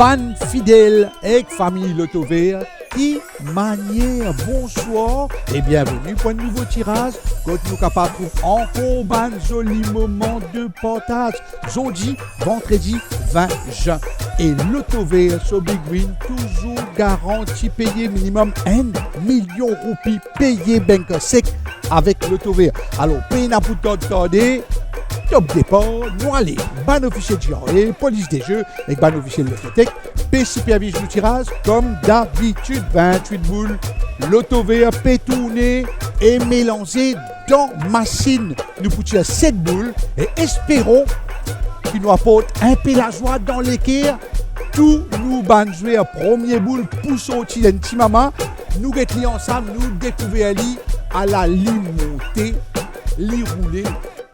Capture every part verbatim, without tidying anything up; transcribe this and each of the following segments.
Bann fidel ek fami Lotover, ki manier? Bonswar e bienveni pou enn nouvo tiraz kot nou kapav trouv ankor bann zoli moman de partaz. Zordi, vandredi vin zin, e Lotover so Big Win touzour garanti peye minimem enn milion roupi peye bank sek avek Lotover. Alor, pena pou tarde, top depar, nou ale. Bann ofisie G R A, polis de ze ek bann ofisie Lototech pe siperviz nou tiraz. Kom dabitid, vintwit boul Lotover pe tourne e melanze dan masinn. Nou pou tir set boul e esperon ki nou aport inpe lazwa dan leker tou nou bann zwer. Premie boul pou sorti, enn ti mama, nou get li ansam, nou dekouver li. Ala li monte, li roule,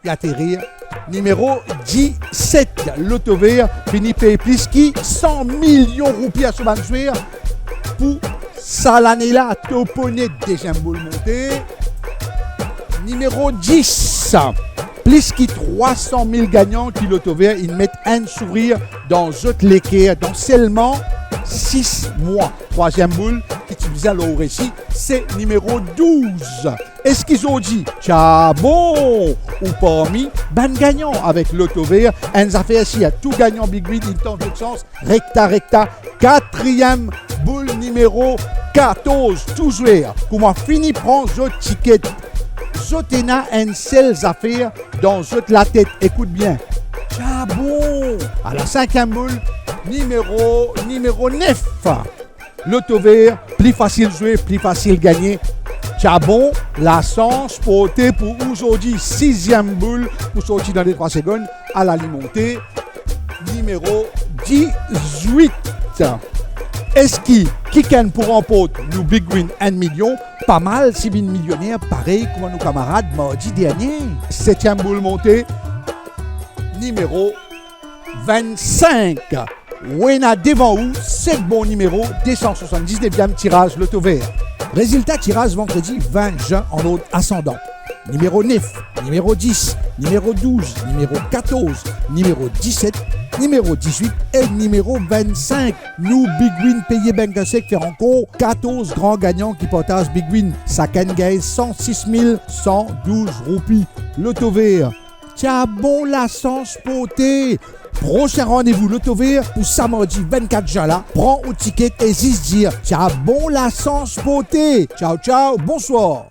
li aterir. Nimero diset, Lotover fini pey plis ki san milion roupi a so bann zwer pou sa lane la. Toponet, deziem boul monte. Nimero dis, plis ki trwa san mil gagnan ki Lotover inn met enn sourir dan zot leker dan selman sis mwa. Trwaziem boul ki ti bizin lor resi, se nimero douz. Eski zordi ti a bon ou parmi bann gagnan avek Lotover? Enn zafer sir, tou gagnan Big Win inn tant zot sans rekta, rekta. Katriem boul, nimero katorz. Tou zwer kouma fini pran zot tiket, zot ena enn sel zafer dan zot latet, ekout bien, ti a bon. Ala sinkiem boul, nimero, nimero nef. Lotover, pli fasil zwe, pli fasil gagne. Ti a bon, lasans porte pou ou zordi. Siziem boul pou sorti dan de trwa segonn. Ala li monte, nimero dizwit. Eski kikenn pou ranport nou Big Win enn milion? Pa mal si vinn milioner parey kouma nou kamarad mardi dernie. Setiem boul monte, nimero vennsink. Ou ena devan ou set bon nimero de san swasann-diznefiem tiraz Lotover. Rezilta tiraz vandredi vin zin an ord asandan: nimero nef, nimero dis, nimero douz, nimero katorz, nimero diset, nimero dizwit e nimero vennsink. Nou Big Win peye bank sek, fer ankor katorz gran gagnan ki partaz Big Win. Sakenn gagn san sis mil san douz roupi. Lotover, ti a bon lasans porte. Prosin randevou Lotover pou sa mardi vennkat zin la. Pran ou tiket e zis dir ti a bon lasans porte. Tchao, tchao, bonswar.